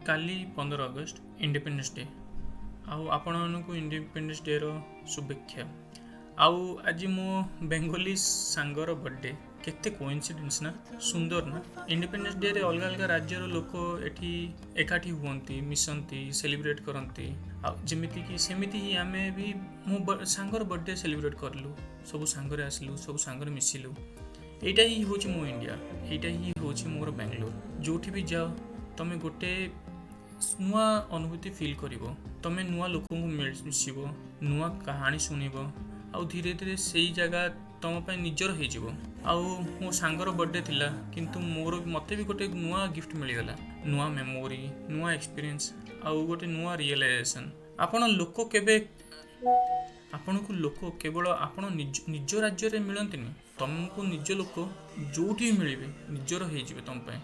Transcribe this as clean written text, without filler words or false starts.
କାଲି 15 August, independence day, ଆଉ ଆପଣମାନଙ୍କୁ ଇଣ୍ଡିପେଣ୍ଡେନ୍ସ ଡେର ଶୁଭେଚ୍ଛା। ଆଉ ଆଜି ମୋ ବେଙ୍ଗଲୀ ସାଙ୍ଗର ବର୍ଥଡେ। କେତେ କୋଇନ୍ସିଡେନ୍ସ ନା, ସୁନ୍ଦର ନା? ଇଣ୍ଡିପେଣ୍ଡେନ୍ସ ଡେରେ ଅଲଗା ଅଲଗା ରାଜ୍ୟର ଲୋକ ଏଠି ଏକାଠି ହୁଅନ୍ତି, ମିଶନ୍ତି, ସେଲିବ୍ରେଟ୍ କରନ୍ତି। ଆଉ ଯେମିତିକି ସେମିତି ହିଁ ଆମେ ବି ମୋ ସାଙ୍ଗର ବର୍ଥଡେ ସେଲିବ୍ରେଟ୍ କଲୁ। ସବୁ ସାଙ୍ଗରେ ଆସିଲୁ, ସବୁ ସାଙ୍ଗରେ ମିଶିଲୁ। ଏଇଟା ହିଁ ହେଉଛି ମୋ ଇଣ୍ଡିଆ, ଏଇଟା ହିଁ ହେଉଛି ମୋର ବାଙ୍ଗଲୋର। ଯେଉଁଠି ବି ଯାଅ, ତମେ ଗୋଟେ ନୂଆ ଅନୁଭୂତି ଫିଲ୍ କରିବ। ତମେ ନୂଆ ଲୋକଙ୍କୁ ମିଶିବ, ନୂଆ କାହାଣୀ ଶୁଣିବ, ଆଉ ଧୀରେ ଧୀରେ ସେଇ ଜାଗା ତମ ପାଇଁ ନିଜର ହେଇଯିବ। ଆଉ ମୋ ସାଙ୍ଗର ବର୍ଥଡେ ଥିଲା, କିନ୍ତୁ ମୋର ମୋତେ ବି ଗୋଟେ ନୂଆ ଗିଫ୍ଟ ମିଳିଗଲା, ନୂଆ ମେମୋରି, ନୂଆ ଏକ୍ସପିରିଏନ୍ସ ଆଉ ଗୋଟେ ନୂଆ ରିଏଲାଇଜେସନ୍। ଆପଣ ଲୋକ କେବେ ଆପଣଙ୍କୁ ଲୋକ କେବଳ ଆପଣ ନିଜ ନିଜ ରାଜ୍ୟରେ ମିଳନ୍ତିନି। ତମକୁ ନିଜ ଲୋକ ଯେଉଁଠି ବି ମିଳିବେ, ନିଜର ହେଇଯିବେ ତମ ପାଇଁ।